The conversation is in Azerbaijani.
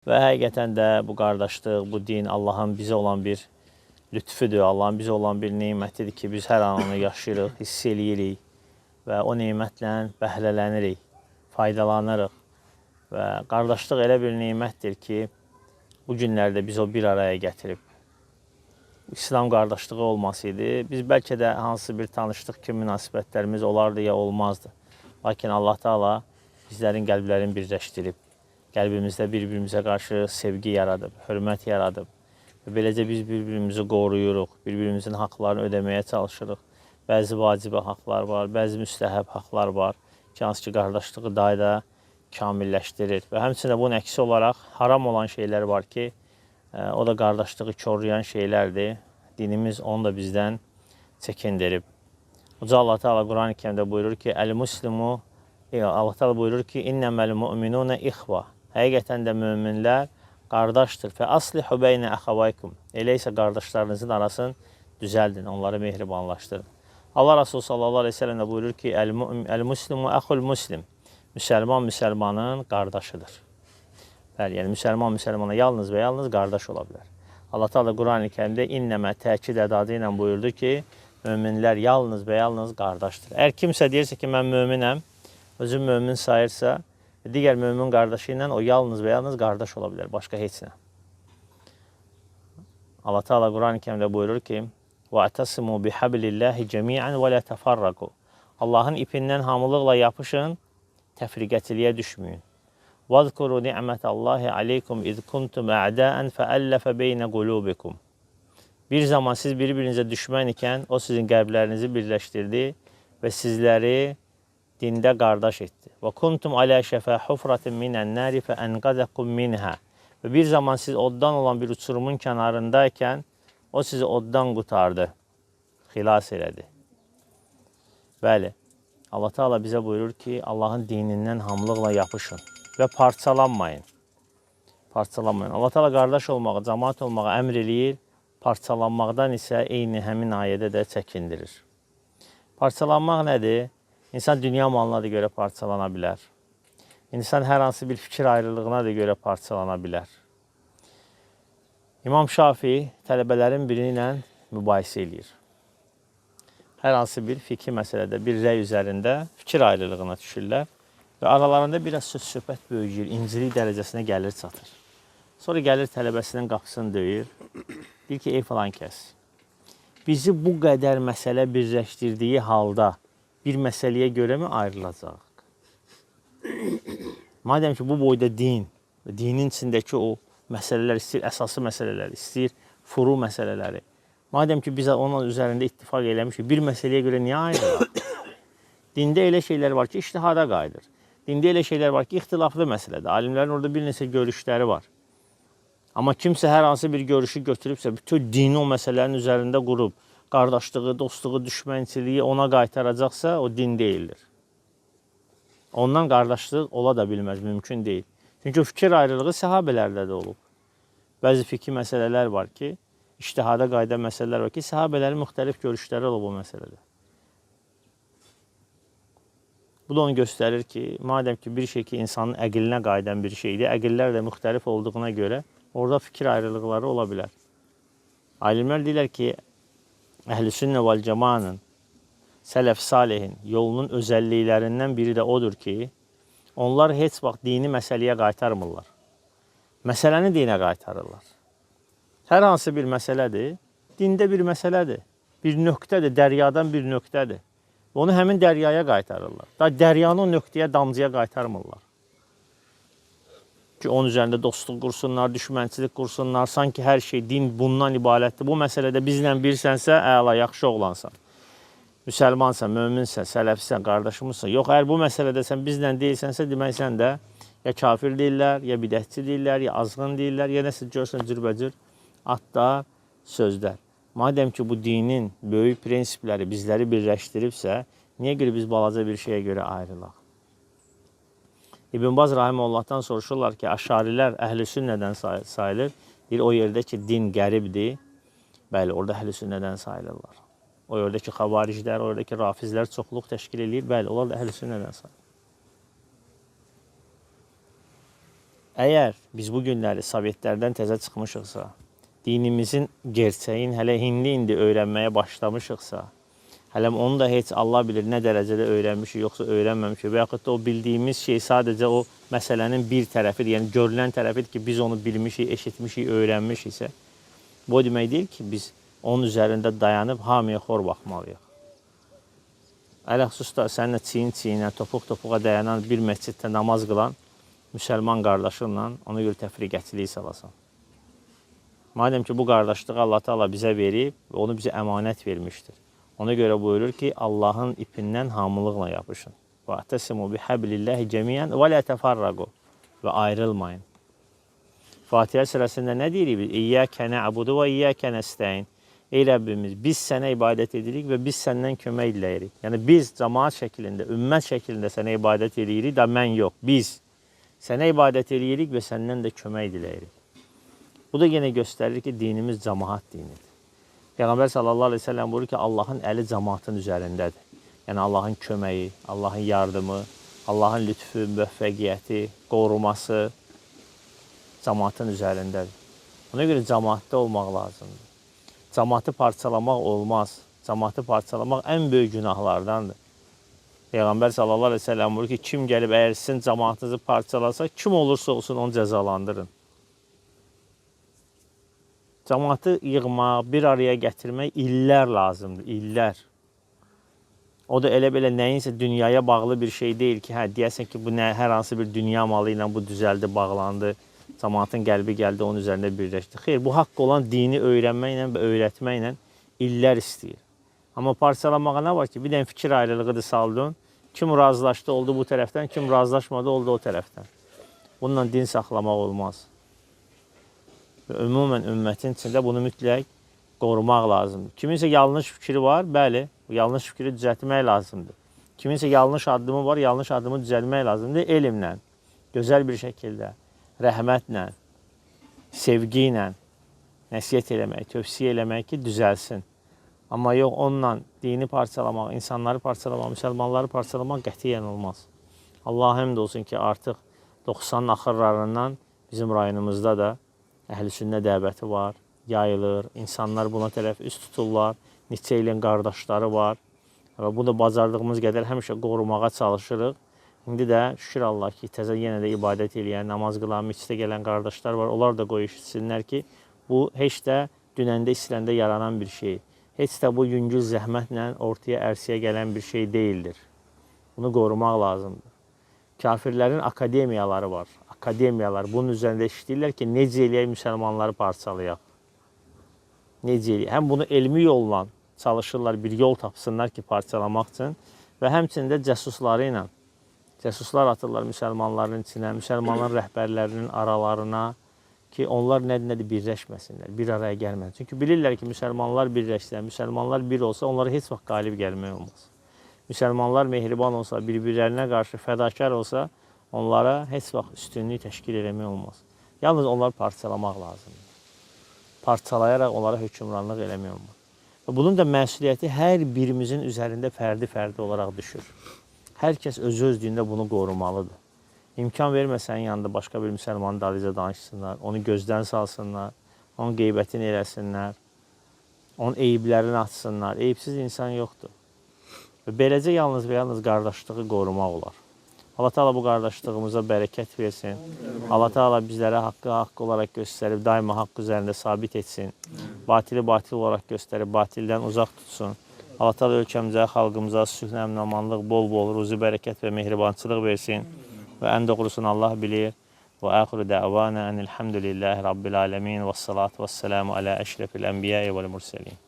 Və həqiqətən də bu qardaşlıq, bu din Allahın bizə olan bir lütfüdür, Allahın bizə olan bir nemətidir ki, biz hər an onu yaşayırıq, hiss eləyirik və o nemətlə bəhrələnirik, faydalanırıq. Və qardaşlıq elə bir nemətdir ki, bu günlərdə biz o bir araya gətirib. İslam qardaşlığı olmasaydı, biz bəlkə də hansı bir tanışlıq ki, münasibətlərimiz olardı ya olmazdı. Lakin Allah Teala bizlərin qəlblərini birləşdirib, qəlbimizdə bir-birimizə qarşı sevgi yaradıb, hörmət yaradıb. Və beləcə biz bir-birimizi qoruyuruq, bir-birimizin haqlarını ödəməyə çalışırıq. Bəzi vacibə haqlar var, bəzi müstəhəb haqlar var ki, hansı ki qardaşlığı daha da kamilləşdirir. Və həmçinin bunun əksi olaraq haram olan şeylər var ki, o da qardaşlığı korlayan şeylərdir. Dinimiz onu da bizdən çəkindirib. Uca Allah Teala Quran-ı Kərimdə buyurur ki, Əl-Muslimu, Allah Teala buyurur ki, İnnəməl mu'minunə ixva. Həqiqətən də möminlər qardaşdır. Fə aslihu beynə əxavaykum. Elə isə qardaşlarınızın arasını düzəldin, onları mehribanlaşdırın. Allah Resulü sallallahu aleyhi ve sellem də buyurur ki, Əl-Muslimu əxul muslim. Müsəlman müsəlmanın qardaşıdır. Bəli, yəni müsəlman müsəlmana yalnız və yalnız qardaş ola bilər. Allah Teala Quran-ı Kərimdə innəmə təkid ədadı ilə buyurdu ki, möminlər yalnız və yalnız qardaşdır. Əgər kimsə deyirsə ki, mən möminəm, özü mömin sayırsa, digər mömin qardaşı ilə o yalnız və yalnız qardaş ola bilər, başqa heç nə. Allah Teala Quran-ı Kərimdə buyurur ki: "Ve'tasimu bihablillahi cemi'an ve la teferraku." Allahın ipindən hamılıqla yapışın, təfriqəçiliyə düşməyin. "Vazkuru ni'metallahi aleykum iz kuntum a'da'an fe'allefe beyne kulubikum." Bir zaman siz bir-birinizə düşmən ikən o sizin qəlblərinizi birləşdirdi və sizləri dində qardaş etdi. Və kuntum alə şəfə hufratin minən nari fə enqazakum minha. Və bir zaman siz oddan olan bir uçurumun kənarındaykən o sizi oddan qurtardı, xilas elədi. Bəli, Allah Teala bizə buyurur ki, Allahın dinindən hamılıqla yapışın və parçalanmayın. Parçalanmayın. Allah Teala qardaş olmağı, cəmaat olmağı əmr eləyir, parçalanmaqdan isə eyni həmin ayədə də çəkindirir. Parçalanmaq nədir? İnsan dünya malına da görə parçalana bilər. İnsan hər hansı bir fikir ayrılığına da görə parçalana bilər. İmam Şafii tələbələrin biri ilə mübahisə eləyir. Hər hansı bir fikri məsələdə, bir rəy üzərində fikir ayrılığına düşürlər və aralarında biraz söz-söhbət böyüyür, incilik dərəcəsinə gəlir çatır. Sonra gəlir tələbəsinin qapısını döyür. Deyir ki, ey falan kəs, bizi bu qədər məsələ birləşdirdiyi halda bir məsələyə görə mi ayrılacaq? Madəm ki, bu boyda din, dinin içindəki o məsələlər istəyir, əsası məsələlər, istəyir furu məsələləri. Madəm ki, biz onun üzərində ittifaq eləmişik, bir məsələyə görə niyə ayrılaq? Dində elə şeylər var ki, ictihada qayıdır. Dində elə şeylər var ki, ixtilaflı məsələdir. Alimlərin orada bir neçə görüşləri var. Amma kimsə hər hansı bir görüşü götürübsə, bütün dini o məsələlərin üzərində qurub, qardaşlığı, dostluğu, düşmənçiliyi ona qaytaracaqsa, o din deyildir. Ondan qardaşlıq ola da bilməz, mümkün deyil. Çünki fikir ayrılığı səhabələrdə də olub. Bəzi fikri məsələlər var ki, ictihada qayıdan məsələlər var ki, səhabələrin müxtəlif görüşləri olub o məsələdə. Bu da onu göstərir ki, madəm ki bir şey ki insanın əqlinə qayıdan bir şeydir, əqillər də müxtəlif olduğuna görə orada fikir ayrılıqları ola bilər. Alimlər deyirlər ki, Əhl-i sünnə vəl cəmanın, sələf salihin yolunun özəlliklərindən biri də odur ki, onlar heç vaxt dini məsələyə qaytarmırlar. Məsələni dinə qaytarırlar. Hər hansı bir məsələdir, dində bir məsələdir. Bir nöqtədir, dəryadan bir nöqtədir. Onu həmin dəryaya qaytarırlar. Da dəryanı o nöqtəyə, damcıya qaytarmırlar. Ki onun üzərində dostluq qursunlar, düşmənçilik qursunlar. Sanki hər şey din bundan ibarətdir. Bu məsələdə bizlə birsənsə, əla, yaxşı oğlansan. Müsəlmansan, möminsən, sələfsən, qardaşımızsan. Yox, əgər bu məsələdə sən bizlə deyilsənsə, demək sən də ya kafir deyirlər, ya bidətçi deyirlər, ya azğın deyirlər, ya nəsə görsən cürbəcür adlar, sözlər. Madəm ki, bu dinin böyük prinsipləri bizləri birləşdiribsə, niyə görə biz balaca bir şeyə görə ayrılaq? İbn Baz rahiməhullahdan soruşurlar ki, əşarilər əhl-i sünnədən sayılır. Deyir, o yerdə ki, din qəribdir, bəli, orada əhl-i sünnədən sayılırlar. O yerdə ki, xavariclər, o yerdə ki, rafizlər çoxluq təşkil eləyir, bəli, onlar da əhl-i sünnədən sayılır. Əgər biz bu günləri Sovetlərdən təzə çıxmışıqsa, dinimizin gerçəyin hələ indi-indi öyrənməyə başlamışıqsa, hələ onu da heç Allah bilir nə dərəcədə öyrənmişik, yoxsa öyrənməmişik və yaxud da o bildiyimiz şey sadəcə o məsələnin bir tərəfidir, yəni görünən tərəfidir ki, biz onu bilmişik, eşitmişik, öyrənmişiksə, bu o demək deyil ki, biz onun üzərində dayanıb hamıya xor baxmalıyıq. Ələxüsus da səninlə çiyin-çiyinə, topuq-topuğa dayanan bir məsciddə namaz qılan müsəlman qardaşınla ona görə təfriqəçilik salasan. Madəm ki, bu qardaşlığı Allah Teala bizə verib və onu bizə əmanət vermişdir. Ona görə buyurur ki, Allahın ipindən hamılıqla yapışın. Və atəsimu bihablillahi cəmiən və la təfarraqu, və ayrılmayın. Fatihə surəsində nə deyirik biz? İyyəkə nə'budu və iyyəkə nəstəin. Ey Rəbbimiz, biz sənə ibadət edirik və biz səndən kömək diləyirik. Yəni biz cəmaat şəklində, ümmət şəklində sənə ibadət edirik, da mən yox, biz sənə ibadət edirik və səndən də kömək diləyirik. Bu da yenə göstərir ki, dinimiz cəmaat dinidir. Peyğəmbər sallallahu əleyhi və səlləm buyurur ki, Allahın əli cəmaatın üzərindədir. Yəni Allahın köməyi, Allahın yardımı, Allahın lütfü, müvəffəqiyyəti, qoruması cəmaatın üzərindədir. Ona görə cəmaatda olmaq lazımdır. Cəmaatı parçalamaq olmaz. Cəmaatı parçalamaq ən böyük günahlardandır. Peyğəmbər sallallahu əleyhi və səlləm buyurur ki, kim gəlib əgər sizin cəmaatınızı parçalasa, kim olursa olsun onu cəzalandırın. Cəmaatı yığmaq, bir araya gətirmək illər lazımdır, illər. O da elə belə nəyinsə dünyaya bağlı bir şey deyil ki, hə deyəsən ki, bu nə hər hansı bir dünya malı ilə bu düzəldi, bağlandı, cəmaatın qəlbi gəldi, onun üzərində birləşdi. Xeyr, bu haqq olan dini öyrənməklə və öyrətməklə illər istəyir. Amma parçalamağa nə var ki? Bir dənə fikir ayrılığıdır saldın. Kim razılaşdı oldu bu tərəfdən, kim razılaşmadı oldu o tərəfdən. Bununla din saxlamaq olmaz. Və ümumən ümmətin içində bunu mütləq qorumaq lazımdır. Kiminsə yanlış fikri var, bəli, bu yanlış fikri düzəltmək lazımdır. Kiminsə yanlış addımı var, yanlış addımı düzəltmək lazımdır elmlə, gözəl bir şəkildə, rəhmətlə, sevgi ilə nəsihət eləmək, tövsiyə eləmək ki, düzəlsin. Amma yox, onunla dini parçalamaq, insanları parçalamaq, müsəlmanları parçalamaq qətiyyən olmaz. Allaha həmd olsun ki, artıq 90-ın axırlarından bizim rayonumuzda da əhl-i sünnə dəvəti var, yayılır, insanlar buna tərəf üst tuturlar, neçə ilin qardaşları var və bu da bacardığımız qədər həmişə qorumağa çalışırıq. İndi də şükür Allah ki, təzə yenə də ibadət eləyən, namaz qılan, məscidə gələn qardaşlar var. Onlar da qoy eşitsinlər ki, bu heç də dünəndə istiləndə yaranan bir şey. Heç də bu yüngül zəhmətlə ortaya ərsəyə gələn bir şey deyildir. Bunu qorumaq lazımdır. Kafirlərin akademiyaları var. Akademiyalar bunun üzərində işləyirlər ki, necə eləyək müsəlmanları parçalayaq. Necə eləyək? Həm bunu elmi yolla çalışırlar, bir yol tapsınlar ki, parçalamaq üçün və həmçinin də cəsusları ilə. Cəsuslar atırlar müsəlmanların içinə, müsəlmanların rəhbərlərinin aralarına ki, onlar nədir birləşməsinlər, bir araya gəlməsinlər. Çünki bilirlər ki, müsəlmanlar birləşsə, müsəlmanlar bir olsa, onlara heç vaxt qalib gəlmək olmaz. Müsəlmanlar mehriban olsa, bir-birlərinə qarşı fədakar olsa, onlara heç vaxt üstünlük təşkil eləmək olmaz. Yalnız onları parçalamaq lazımdır. Parçalayaraq onlara hökmranlıq eləmək olmaz. Və bunun da məsuliyyəti hər birimizin üzərində fərdi-fərdi olaraq düşür. Hər kəs özü özlüyündə bunu qorumalıdır. İmkan vermə sənin yanında başqa bir müsəlmanın dalınca danışsınlar, onu gözdən salsınlar, onun qeybətini eləsinlər, onun eyiblərini açsınlar. Eyibsiz insan yoxdur. Və beləcə yalnız və yalnız qardaşlığı qorumaq olar. Allah Teala bu qardaşlığımıza bərəkət versin. Allah Teala bizlərə haqqı haqq olaraq göstərib daima haqq üzərində sabit etsin. Batili batil olaraq göstərib batildən uzaq tutsun. Allah Teala ölkəmizə, xalqımıza sülh, əmin-amanlıq, bol-bol ruzi, bərəkət və mehribançılıq versin. Və ən doğrusunu Allah bilir. Və axiru da'vana enilhamdülillahi rabbil alamin və salatu vesselamu alə əşrefil enbiya'i vel murselin.